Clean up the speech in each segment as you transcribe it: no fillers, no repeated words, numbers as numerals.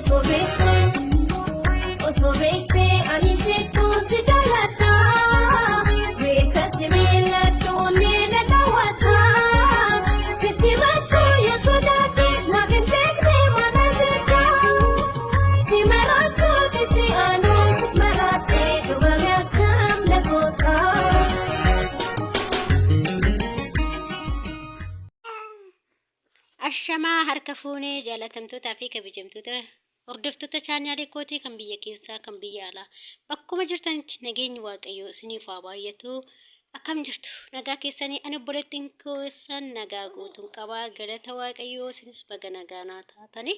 Osoo beektee, osoo beektee ani sittuu si jaalladha. Beeka si miilladhu onnee na daawwata. Sitti machuu yoo sodaate naaf hin beekne mana jecha. Si maraachuu sitti aanuu maraatee dhugame akkam na goota. Ashamaa harka fuunee jaalatamtootaa fi kabajamtoota hordoftoota chaanaalii kootii kan biyya keessaa kan biyya alaa bakkuma jirtanitti nageenyi waaqayyoo isiniif haa baay'atu. Akkam jirtu nagaa keessanii ani obboleettiin keessan nagaa guutuun qabaa galata waaqayyoo isinis baga nagaa naa taatanii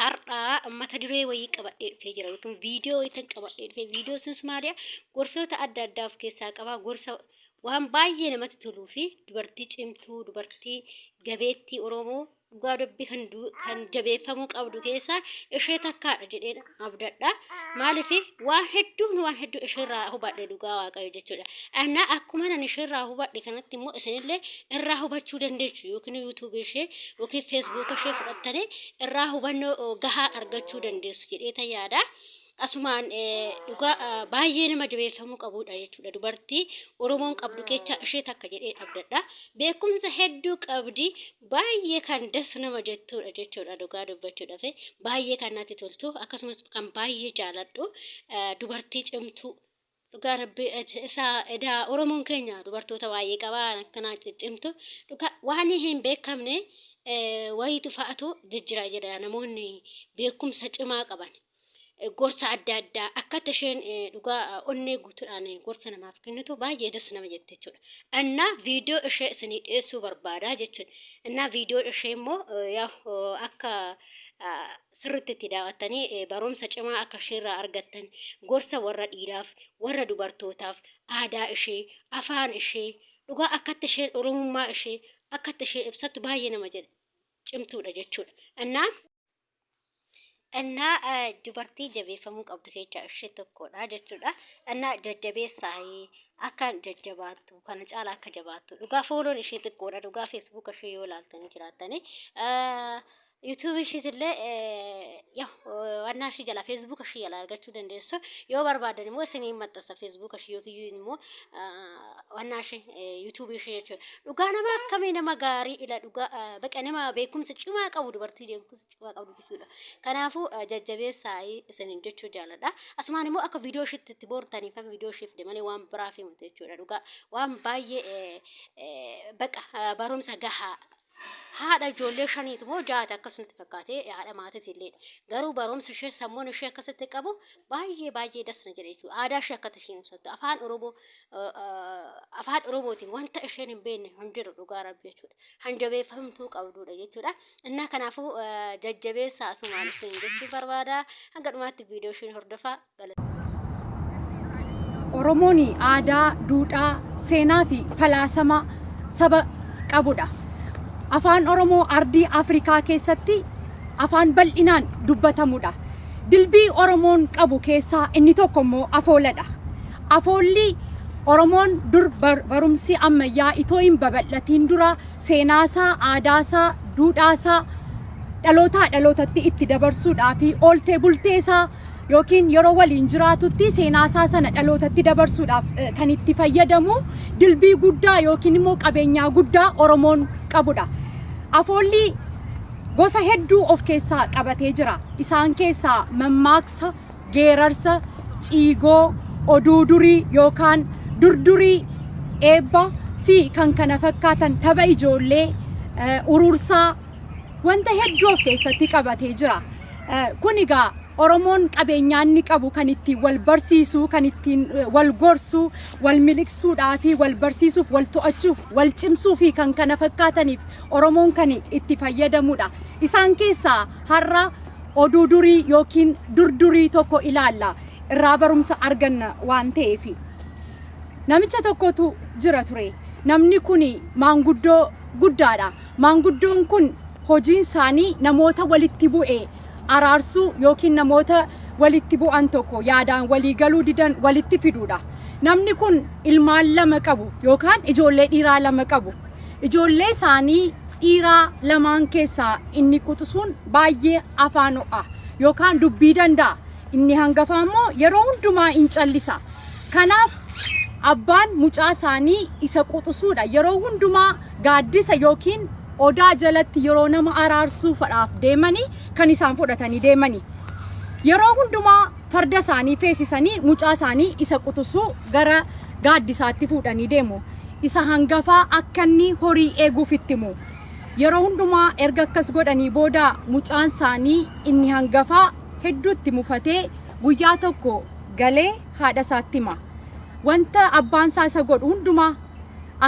har'aa mata duree wayii qabadhee dhufee jira yookiin viidiyoo wayiitan qabadhee dhufee viidiyoo sunis maaliya gorsoota adda addaa of keessaa qabaa gorsa waan baay'ee namatti toluu fi dubartii cimtuu dubartii gabeettii Oromoo dhugaa dubbii kan kan jabeeffamuu qabdu keessaa ishee takkaadha jedheen abdadha. Maaliif waan hedduun waan hedduu isheerraa hubadhe dhugaa waaqayyo jechuudha. Annaa akkuma nan isheerraa hubadhe kanatti immoo isinillee irraa hubachuu dandeessu yookiin yuutuubii ishee yookiin feesbuuka ishee fudhattanii irraa hubannoo gahaa argachuu dandeessu jedhee tan yaada. Asumaan dhugaa baay'ee nama jabeeffamuu qabudha jechuudha. Dubartii Oromoon qabdu keessaa ishee takka jedhee abdadha. Beekumsa hedduu qabdi. Baay'ee kan das nama jettuudha jechuudha dhugaa dubbachuudhaaf. Baay'ee kan natti toltu akkasumas kan baay'ee jaaladhu dubartii cimtuu dhugaa rabbi isaa edaa Oromoon keenya dubartoota baay'ee qaba akkanaa ciccimtu dhugaa waan hin beekamne wayiitu fa'atu jijjira jedha namoonni beekumsa cimaa qaban. Gorsa adda addaa akkatti isheen dhugaa onnee guutuudhaan gorsa namaaf kennitu baay'ee das nama jette jechuudha. Innaa viidiyoo ishee isinii dhiyeessuu barbaada jechuudha. Innaa viidiyoo ishee immoo akka sirriitti itti daawwattanii barumsa cimaa akka isheerraa argattan gorsa warra dhiiraaf warra dubartootaaf aadaa ishee afaan ishee dhugaa akkatti isheen oromummaa ishee akkatti isheen ibsattu baay'ee nama jedha cimtuudha jechuudha. Innaa Innaa dubartii jabeeffamuu qabdu keessaa ishee tokkodha jechuudha. Innaa jajjabeessaa akka jajjabaattu kana caalaa akka jabaattu dhugaa fooloon ishee xiqqoodha dhugaa feesbuuka ishee yoo ilaaltanii jiraattanii yuutuubii ishees illee wannaa ishee jalaa feesbuuka ishee jalaa argachuu dandeessu yoo barbaadan immoo isinii maxxansa feesbuuka ishee yookiin immoo wannaa ishee yuutuubii ishee jechuudha. Dhugaa nama akkamii nama gaarii ila dhugaa baqa nama beekumsa cimaa qabu dubartii beekumsa cimaa qabdu jechuudha. Kanaafuu jajjabeessaa isiniin jechuu jaaladha. Asumaan immoo akka viidiyoo isheetti itti boortaniif kan viidiyoo isheef malee waan biraa fi miti jechuudha. Dhugaa waan baay'ee baqa barumsa gahaa haadha ijoollee shaniitu moo jaata akkasumatti fakkaatee haadha maatiiti illee garuu barumsa ishee sammuun ishee akkasitti qabu baay'ee baay'ee das na jedhe jechuudha. Aadaa ishee akkatti isheen ibsattu afaan Oromoo afaan Oromootiin wanta isheen hin beekne hin jiru dhugaa rabbi jechuudha. Han jabeeffamtuu qabdudha jechuudha. Innaa kanaafuu jajjabeessaa asumaan isin jechuu barbaada. Hanga dhumaatti viidiyoo isheen hordofaa. Oromoon aadaa, duudhaa, seenaa fi falaasama saba qabudha. Afaan Oromoo ardii Afrikaa keessatti afaan bal'inaan dubbatamudha. Dilbii Oromoon qabu keessaa inni tokko immoo afooladha. Afoolli Oromoon dur barumsi ammayyaa itoo hin babal'atiin dura seenaasaa, aadaasaa, duudhaasaa dhalootaa dhalootatti itti dabarsuudhaa fi ooltee bulteesaa yookiin yeroo waliin jiraatutti seenaasaa sana dhalootatti dabarsuudhaaf kan itti fayyadamu dilbii guddaa yookiin immoo qabeenyaa guddaa Oromoon qabudha. Afoolli gosa hedduu of keessaa qabatee jira. Isaan keessaa mammaaksa, geerarsa, ciigoo, oduu durii yookaan durdurii, eebba fi kan kana fakkaatan tapha ijoollee, urursaa wanta hedduu of keessatti qabatee jira. Kun egaa Oromoon qabeenyaa inni qabu kan ittiin wal barsiisu, kan ittiin wal gorsu, wal miliqsuudhaa fi wal barsiisuuf, wal to'achuuf, wal cimsuu fi kan kana fakkaataniif Oromoon kan itti fayyadamudha. Isaan keessaa har'a oduu durii yookiin durdurii tokko ilaalla. Irraa barumsa arganna waan ta'eef. Namicha tokkotu jira ture. Namni kun maanguddoo guddaadha. Maanguddoon kun hojiin isaanii namoota walitti bu'e araarsuu yookiin namoota walitti bu'an tokko yaadaan walii galuu didan walitti fiduudha. Namni kun ilmaan lama qabu yookaan ijoollee dhiiraa lama qabu. Ijoollee isaanii dhiiraa lamaan keessaa inni quxisuun baay'ee afaan ho'a. yookaan dubbii danda'a. Inni hangafaa immoo yeroo hundumaa in callisa. Kanaaf abbaan mucaa isaanii isa quxisuudha. Yeroo hundumaa gaaddisa yookiin odaa jalatti yeroo nama araarsuufadhaaf deemanii kan isaan fudhatanii deemani. Yeroo hundumaa farda isaanii feesisanii mucaa isaanii isa quxisuu gara gaaddisaatti fuudhanii deemu. Isa hangafaa akka inni horii eeguuf itti himu. Yeroo hundumaa erga akkas godhanii booda mucaan isaanii inni hangafaa hedduutti mufatee guyyaa tokko galee haadha isaatti hima. Wanta abbaan isaa isa godhu hundumaa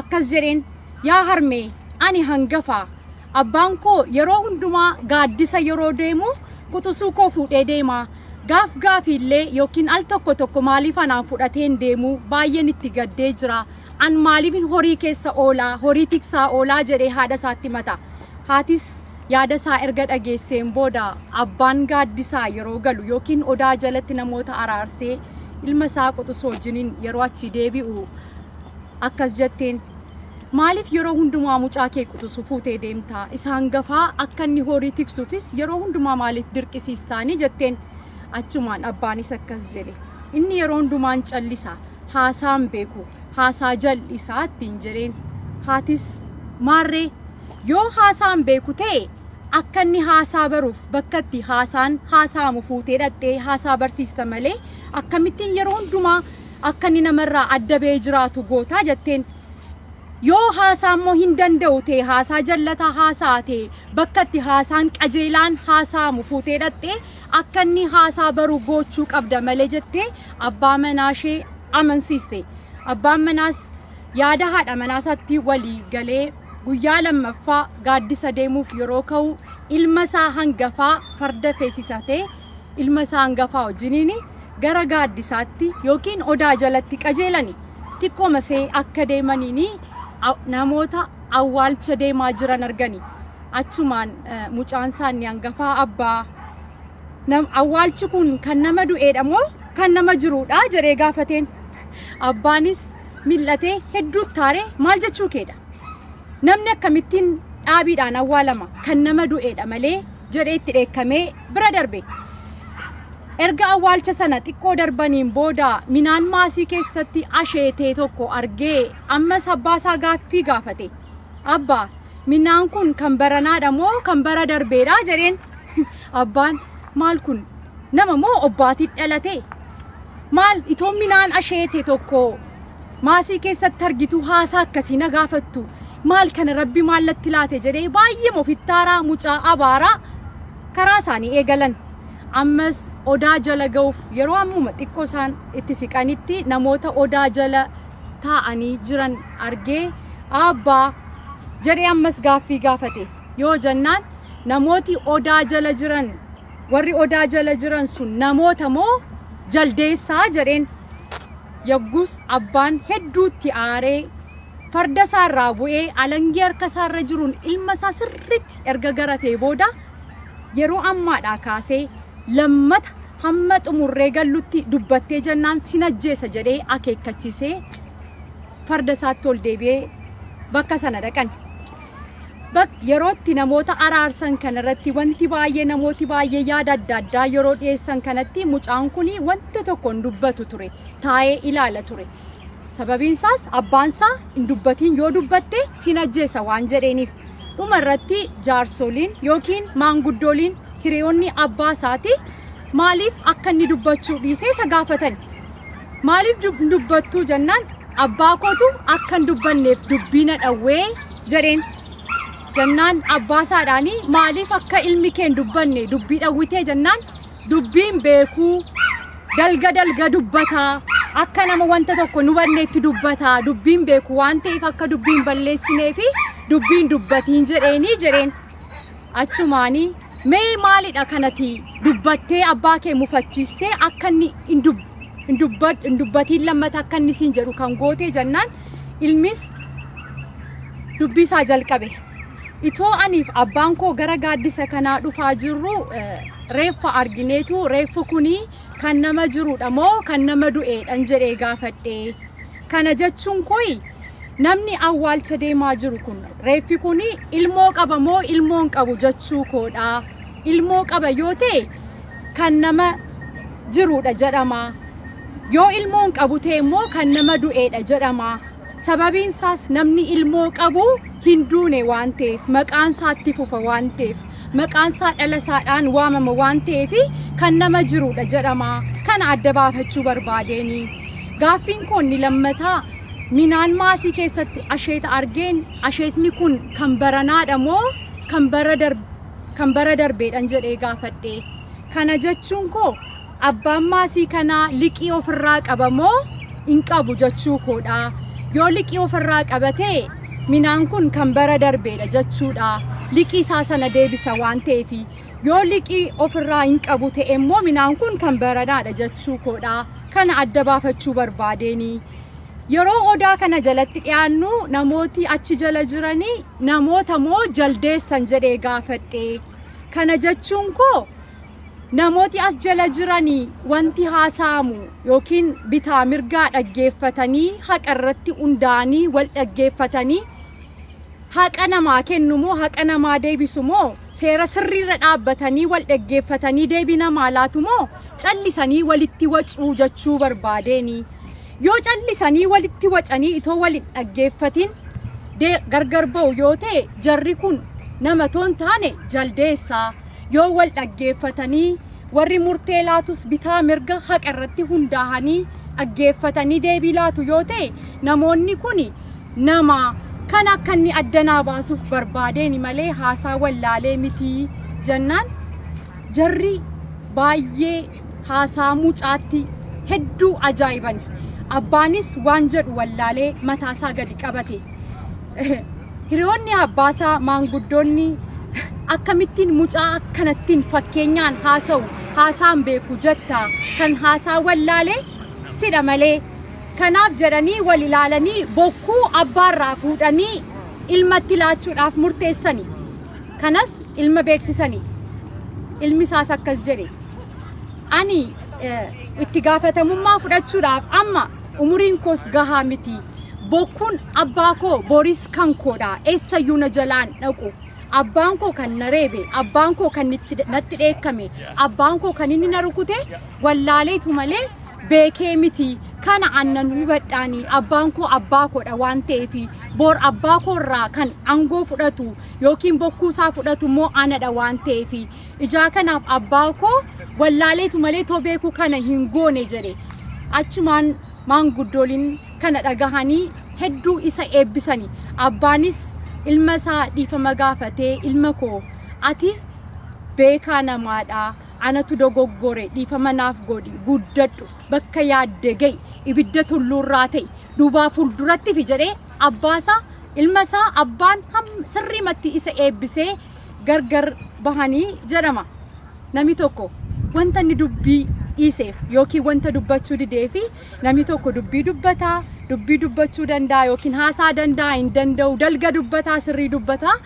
akkas jedheen, yaa harmee, ani hangafaa. Abbaan koo yeroo hundumaa gaaddisa yeroo deemu quxisuu koo fuudhee deema. Gaaf gaafiillee yookiin al tokko tokko maaliif anaan fudhateen deemu baay'een itti gaddee jira. An maaliif horii keessa oolaa, horii tiksaa oolaa jedhee haadha isaatti himata. Haatis yaada isaa erga dhageesseen booda abbaan gaaddisaa yeroo galu yookiin odaa jalatti namoota araarsee ilma isaa quxisuu wajjiniin yeroo achi deebi'u akkas jetteen, maaliif yeroo hundumaa mucaa kee quxisuu fuutee deemtaa? Isa hangafaa akka inni horii tiksuufis yeroo hundumaa maaliif dirqisiistaanii jetteen. Achumaan abbaanis akkas jedhe, inni yeroo hundumaan callisa, haasaan beeku, haasaa jal'isaa ittiin jedheen. Haatis maarree yoo haasaan beeku ta'e akka inni haasaa baruuf bakka itti haasaan haasa'amu fuutee dhaqxee haasaa barsiista malee akkamittiin yeroo hundumaa akka inni namarraa adda ba'ee jiraatu gootaa jetteen. Yoo haasaa immoo hin danda'u ta'e, haasaa jallataa haasa'a ta'e, bakka itti haasaan qajeelaan haasa'amu fuutee dhaqxee akka inni haasaa baru gochuu qabda malee jettee abbaa manaa ishee amansiiste. Abbaan manaas yaada haadha manaasaatti walii galee guyyaa lammaffaa gaaddisa deemuuf yeroo ka'u ilma isaa hangafaa farda feesisatee ilma isaa hangafaa wajjiniin gara gaaddisaatti yookiin odaa jalatti qajeelani. Xiqqoo masee akka deemaniin namoota awwaalcha deemaa jiran argani. Achumaan mucaan isaanii hangafaa, abbaa, awwaalchi kun kan nama du'eedha moo kan nama jiruudha jedhee gaafateen. Abbaanis mil'atee hedduu taaree, maal jechuu keedha? Namni akkamittiin dhaabiidhaan awwaalama? Kan nama du'eedha malee jedhee itti dheekkamee bira darbe. Erga awwaalcha sana xiqqoo darbaniin booda minaan maasii keessatti asheetee tokko argee ammas abbaa isaa gaaffii gaafate. Abbaa, minaan kun kan baranaadha moo kan bara darbeedha jedheen. Abbaan, maal kun, nama moo obbaatii dhalate? Maal itoo minaan asheete tokko maasii keessatti argitu haasaa akkasii na gaafattu? Maal kana rabbi maallatti laate jedhee baay'ee ofittaaraa mucaa abaaraa karaa isaanii eegalan. Ammas odaa jala ga'uuf yeroo ammuma xiqqoo isaan itti siqanitti namoota odaa jala taa'anii jiran argee, abbaa jedhee ammas gaaffii gaafate. Yoo jennaan namooti odaa jala jiran, warri odaa jala jiran sun namoota moo jaldeessaa jedheen. Yoggus abbaan hedduutti aaree farda isaarraa bu'ee alangee harka isaarra jiruun ilma isaa sirriitti erga garafee booda, yeroo ammaadhaa kaasee lammata hamma xumurree gallutti dubbattee jennaan sin ajjeesa jedhee akeekkachiisee farda isaatti ol deebi'ee bakka sana dhaqan. Yerootti namoota araarsan kanarratti wanti baay'ee namooti baay'ee yaada adda addaa yeroo dhiyeessan kanatti mucaan kun wanta tokko hin dubbatu ture, taa'ee ilaala ture. Sababiin isaas abbaan isaa hin dubbatiin, yoo dubbatte sin ajjeesa waan jedheeniif. Dhuma irratti jaarsoliin yookiin maanguddooliin hiriyoonni abbaa isaati maaliif akka inni dubbachuu dhiisee isa gaafatan. Maaliif dubbattuu jennaan abbaa kootu akka hin dubbanneef dubbii na dhawwee jedheen. Jennaan abbaa isaadhaanii maaliif akka ilmi kee hin dubbanne dubbii dhawwitee jennaan, dubbiin beekuu, dalga dalga dubbataa, akka nama wanta tokko nu hubanneetti dubbataa, dubbiin beeku waan ta'eef akka dubbiin balleessinee fi dubbiin dubbatiin jedheenii jedheen. Achumaanii mee maalidha kanati dubbattee abbaa kee mufachiistee akka inni hin dubbatiin lammata akka inni siin jedhu kan gootee jennaan ilmis dubbii isaa jalqabe. Itoo aniif abbaan koo gara gaaddisa kanaa dhufaa jirru reeffa argineetu reeffi kuni kan nama jirudha moo kan nama du'eedhan jedhee gaafadhe. Kana jechuun kooyi namni awwaalcha deemaa jiru kun reeffi kuni ilmoo qaba moo ilmoo hin qabu jechuu koodha. Ilmoo qaba yoo ta'e kan nama jiruudha jedhama. Yoo ilmoo hin qabu ta'e immoo kan nama du'eedha jedhama. Sababiin isaas namni ilmoo qabu hin duune waan ta'eef, maqaan isaa itti fufa waan ta'eef, maqaan isaa dhala isaadhaan waamama waan ta'eef kan nama jiruudha jedhama. Kana adda baafachuu barbaadeeni. Gaaffiin koo inni lammataa minaan maasii keessatti asheeta argeen asheetni kun kan baranaadha moo kan bara darb kan bara darbeedhan jedhee gaafadhe. Kana jechuun koo abbaan maasii kanaa liqii ofirraa qaba moo hin qabu jechuu koodha. Yoo liqii ofirraa qabate minaan kun kan bara darbeedha jechuudha. Liqii isaa sana deebisa waan ta'eef. Yoo liqii ofirraa hin qabu ta'e immoo minaan kun kan baranaadha jechuu koodha. Kana adda baafachuu barbaadeeni. Yeroo odaa kana jalatti dhiyaannu namooti achi jala jiranii namoota moo jaldeessan jedhee gaafadhe. Kana jechuun koo namooti as jala jiranii wanti haasa'amu yookiin bitaa mirgaa dhaggeeffatanii haqa irratti hundaa'anii wal dhaggeeffatanii haqa namaa kennu moo haqa namaa deebisu moo seera sirriirra dhaabbatanii wal dhaggeeffatanii deebii namaa laatu moo callisanii walitti wacuu jechuu barbaadeeni. Yoo callisanii walitti wacanii itoo wal hin dhaggeeffatin gargar ba'u yoo ta'e jarri kun nama too hin taane jaldeessa. Yoo wal dhaggeeffatanii warri murtee laatus bitaa mirga haqa irratti hundaa'anii dhaggeeffatanii deebii laatu yoo ta'e namoonni kun nama kan akka inni addanaa baasuuf barbaadeeni malee haasaa wallaalee miti jennaan jarri baay'ee haasaa mucaatti hedduu ajaa'ibani. Abbaanis waan jedhu wallaalee mataasaa gadi qabate. Hiriyoonni abbaasaa maanguddoonni akkamittiin mucaa akkanattiin fakkeenyaan haasa'u haasaan beeku jetta kan haasaa wallaalee sidha malee. Kanaaf jedhanii wal ilaalanii bokkuu abbaarraa fuudhanii ilmatti laachuudhaaf murteessani. Kanas ilma beeksisani. Ilmi isaas akkas jedhe. Ani itti gaafatamummaa fudhachuudhaaf amma umuriin koos gahaa miti. Bokkuun abbaa koo boris kan koodha. Eessayyuu na jalaan dhaqu. Abbaan koo kan na reebe, abbaan koo kan natti dheekkame, abbaan koo kan inni na rukute wallaaleetu malee beekee miti. Kana annan hubadhaani abbaan koo abbaa koodha waan ta'eef bor abbaa koo irraa kan aangoo fudhatu yookiin bokkuu isaa fudhatu immoo anadha waan ta'eef ijaa kanaaf abbaa koo wallaaleetu malee too beekuu kana hin goone jedhe. Achumaan maanguddooliin kana dhagahanii hedduu isa eebbisani. Abbaanis ilma isaa dhiifama gaafatee ilma koo ati beekaa namaadha. Anatu dogoggore dhiifama naaf godhi guddadhu bakka yaadde ga'i ibidda tulluurraa ta'i duubaa fuulduratti fi jedhee abbaasaa ilma isaa abbaan sirriimatti isa eebbisee gargar bahanii jedhama. Namni tokko wanta inni dubbii dhiiseef yookiin wanta dubbachuu didee fi namni tokko dubbii dubbataa, dubbii dubbachuu danda'a yookiin haasaa danda'a hin danda'u, dalga dubbataa, sirrii dubbataa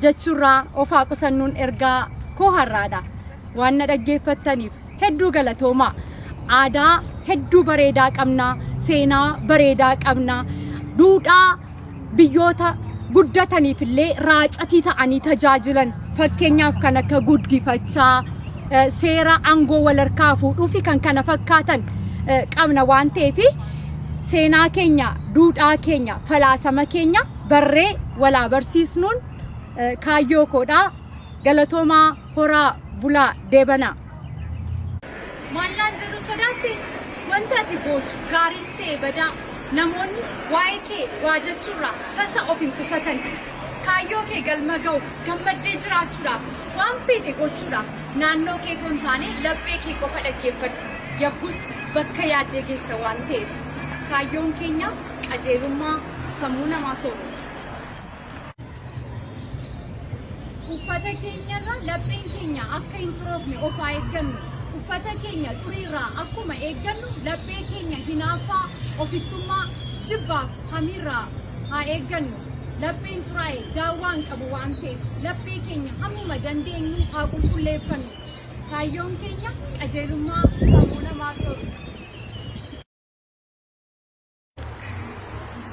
jechuurraa of haa qusannuun ergaa koo har'aadha. Waan na dhaggeeffattaniif hedduu galatoomaa. Aadaa hedduu bareedaa qabna, seenaa bareedaa qabna, duudhaa biyyoota guddataniif illee raacatii ta'anii tajaajilan fakkeenyaaf kan akka guddifachaa, seera aangoo wal harkaa fuudhuu fi kan kana fakkaatan qabna waan ta'eef seenaa keenya, duudhaa keenya, falaasama keenya barree walaa barsiisnuun kaayyoo koodha. Galatoomaa horaa bulaa deebanaa. Maallaan jedhu sodaatte wanta ati gootu gaariis ta'e badaa namoonni waa'ee kee waa jechuurraa tasa of hin qusatan. Kaayyoo kee galma ga'uuf gammaddee jiraachuudhaaf waan feete gochuudhaaf naannoo kee otoo hin taane laphee kee qofa dhaggeeffadhu. Yaggus bakka yaaddee geessa waan ta'eef. Kaayyoon keenya qajeelummaa sammuu namaa sooruudha. Uffata keenyarra lapheen keenya akka hin xuroofne of haa eeggannu. Uffata keenya xuriirraa akkuma eeggannu laphee keenya hinaaffaa, ofittummaa, jibbaaf hamiirraa haa eeggannu. Lapheen xuraa'e daawwaa hin qabu waan ta'eef laphee keenya hammuma dandeenyu haa qulqulleeffannu. Kaayyoon keenya qajeelummaa sammuu namaa sooruudha.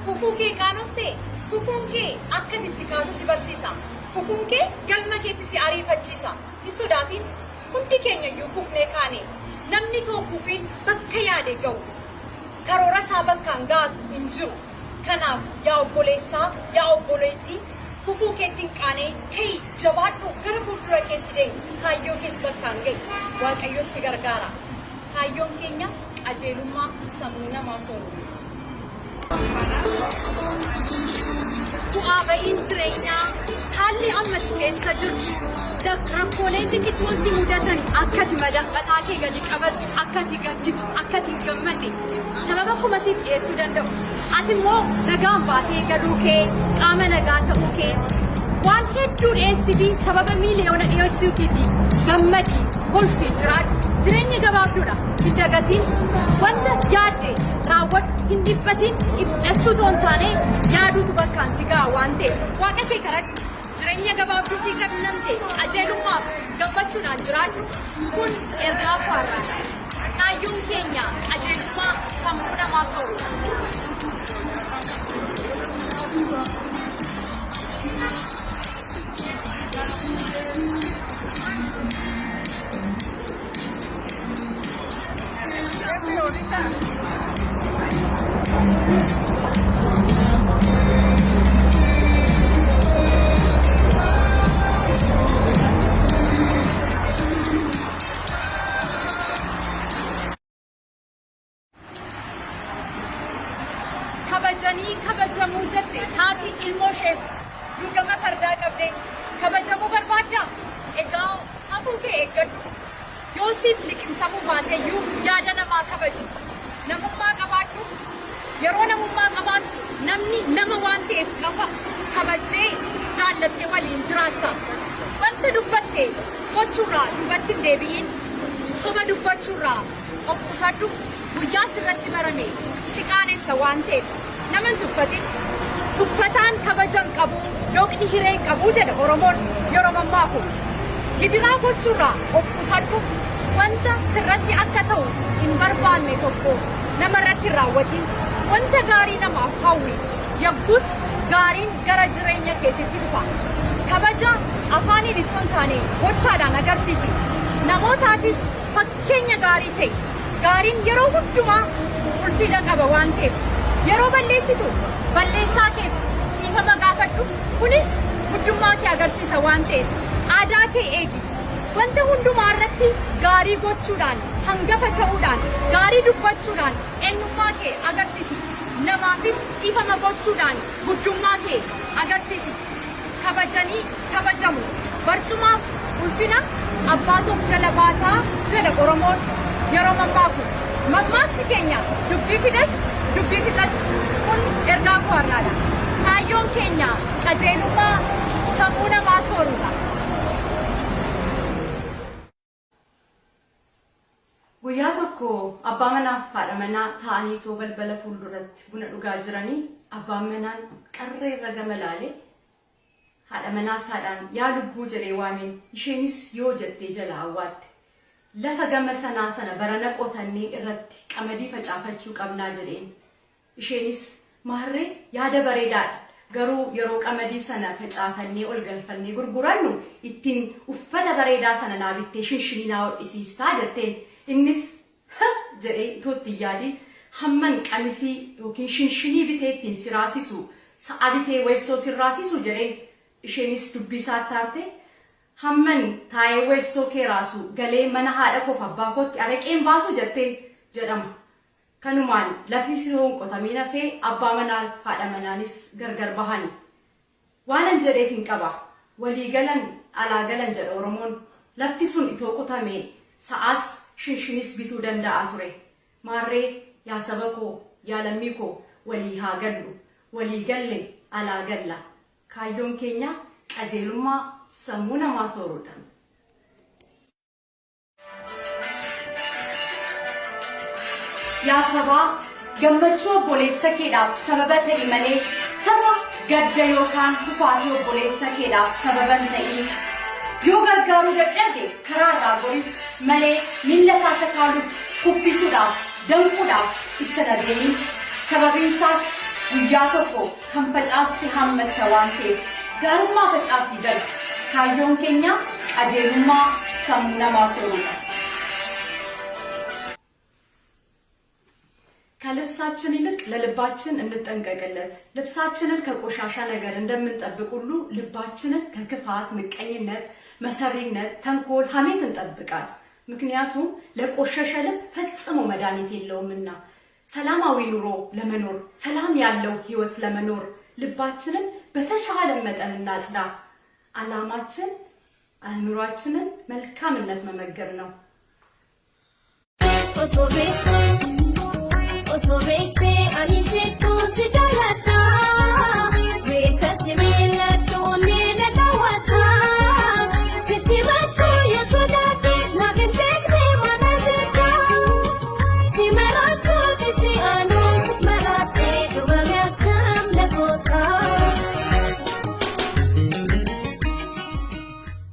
Kufuu kee qaanoftee? Kufuun kee akka ati itti kaatu si barsiisa. Kufuun kee galma keetti si ariifachiisa. Hin sodaatin. Hundi keenya iyyuu kufnee kaane. Namni too kufiin bakka yaade ga'u, karoora isaa bakkaan ga'atu hin jiru. Kanaaf yaa obboleessaa, yaa obboleettii, kufuu keetti hin qaanee ka'i, jabaadhu, gara fuuldura keetti deemi, kaayyoo kees bakkaan ga'i. Waaqayyos si gargaara. Kaayyoon keenya qajeelummaa sammuu namaa sooruudha. Bu'aa ba'iin jireenyaa, haalli amma ati keessa jirtu, rakkooleen xixiqqoon si mudatan akka ati mataa kee gadi qabattu, akka ati gadditu, akka ati hin gammanne sababa kuma siif dhiyeessuu danda'u. Ati immoo nagaan baatee galuu kee, qaama nagaa ta'uu kee waan hedduu dhiyeessitii, sababa miiliyoona dhiyeessuufiiti gammadii, kolfii jiraadhu. Jireenya gabaabduudha. Hin dagatiin, wanta yaadde raawwadhu, hin dhiphatin. Dhiphachuu otoo hin taane yaaduutu bakkaan si ga'a waan ta'eef waaqa kee kadhadhu. Jireenya gabaabduu sii kennamte qajeelummaaf gammachuudhaan jiraadhu. Kun ergaa koo har'aadha. Kaayyoon keenya qajeelummaa sammuu namaa sooruudha. Kabajanii kabajamuu jette haati ilmoo isheef luugama fardaa qabdee. Kabajamuu barbaaddaa? Egaa safuu kee eeggadhu. Yoo siif liqimsamuu baateyyuu yaada namaa kabaji. Namummaa qabaadhu. Yeroo namummaa qabaattu namni nama waan ta'eef qofa kabajjee jaallattee waliin jiraatta. Wanta dubbatte gochuurraa duubatti hin deebi'in. Soba dubbachuurraa of qusadhu. Guyyaa sirratti barame si qaanessa waan ta'eef nama hin tuffatin. Tuffataan kabaja hin qabu, doqni hiree hin qabu jedha Oromoon yeroo mammaaku. Gidiraa gochuurraa of qusadhu. Wanta sirratti akka ta'u hin barbaanne tokko namarratti hin raawwatin. Wanta gaarii namaaf hawwi. Yaggus gaariin gara jireenya keetitti dhufa. Kabaja afaaniin itoo hin taane gochaadhaan agarsiisi. Namootaafis fakkeenya gaarii ta'i. Gaariin yeroo hundumaa ulfina qaba waan ta'eef. Yeroo balleessitu balleessaa keef dhiifama gaafadhu. Kunis guddummaa kee agarsiisa waan ta'eef. Aadaa kee eegi. Wanta hundumaa irratti gaarii gochuudhaan, hangafa ta'uudhaan, gaarii dubbachuudhaan eenyummaa kee agarsiisi. Namaafis dhiifama gochuudhaan guddummaa kee agarsiisi. Kabajanii kabajamu. Barcumaaf ulfina abbaatu of jala baataa jedha Oromoon yeroo mammaaku. Mammaaksi keenya dubbii fidas dubbii fixas. Kun ergaa koo har'aadha. Kaayyoon keenya qajeelummaa sammuu namaa sooruudha. Guyyaa tokko abbaa manaaf haadha manaa taa'anii itoo balbala fuulduratti buna dhugaa jiranii abbaan manaan qarree irra gama laalee haadha manaa isaadhaan yaa lubbuu jedhee waameen, isheenis yoo jettee jalaa awwaatte. Lafa gama sanaa sana barana qotannee irratti qamadii facaafachuu qabnaa jedheen. Isheenis maarree yaada bareedaadha, garuu yeroo qamadii sana facaafannee ol galfannee gurgurannu ittiin uffata bareedaa sana naa bittee shinshinii naa hodhisiistaa jetteen. Innis ha jedhee itoo itti hin yaadiin hamman qamisii yookiin shinshinii bitee ittiin si raasisu sa'a bitee weessoo sin raasisu jedheen. Isheenis dubbii isaatti aartee hamman taa'ee weessoo kee raasu galee mana haadha koof abbaa kootti araqee hin baasu jetteen jedhama. Kanumaan lafti osoo hin qotamiin hafee, abbaa manaaf haadha manaanis gargar bahani. Waanan jedheef hin qaba. Walii galan alaa galan jedha Oromoon. Lafti sun itoo qotamee sa'aas shinshinis bituu danda'a ture. Maarree yaa saba koo, yaa lammii koo, walii haa gallu. Walii galle alaa galla. Kaayyoon keenya qajeelummaa sammuu namaa sooruudha. Yaa sabaa, gammachuu obboleessa keedhaaf sababa ta'i malee tasa gadda yookaan kufaatii obboleessa keedhaaf sababa hin ta'in. Yoo gargaaruu dadhabde karaa irraa goriif malee miilla isaa sakaaluuf, kuffisuudhaaf, danquudhaaf itti hin adeemin. Sababiin isaas guyyaa tokko kan facaaste haammatta waan ta'eef gaarummaa facaasii darbi. Kaayyoon keenya Qajeelummaa sammuu namaa soorudha. ከልብሳችን ይልቅ ለልባችን እንጠንቀቅለት። ልብሳችንን ከቆሻሻ ነገር እንደምንጠብቅ ሁሉ ልባችንን ከክፋት፣ ምቀኝነት፣ መሰሪነት፣ ተንኮል፣ ሐሜት እንጠብቃት። ምክንያቱም ለቆሸሸ ልብ ፈጽሞ መድኃኒት የለውምና። ሰላማዊ ኑሮ ለመኖር፣ ሰላም ያለው ሕይወት ለመኖር ልባችንን በተቻለ መጠን እናጽዳ። ዓላማችን አእምሯችንን መልካምነት መመገብ ነው። Osoo beektee, osoo beektee ani sitti.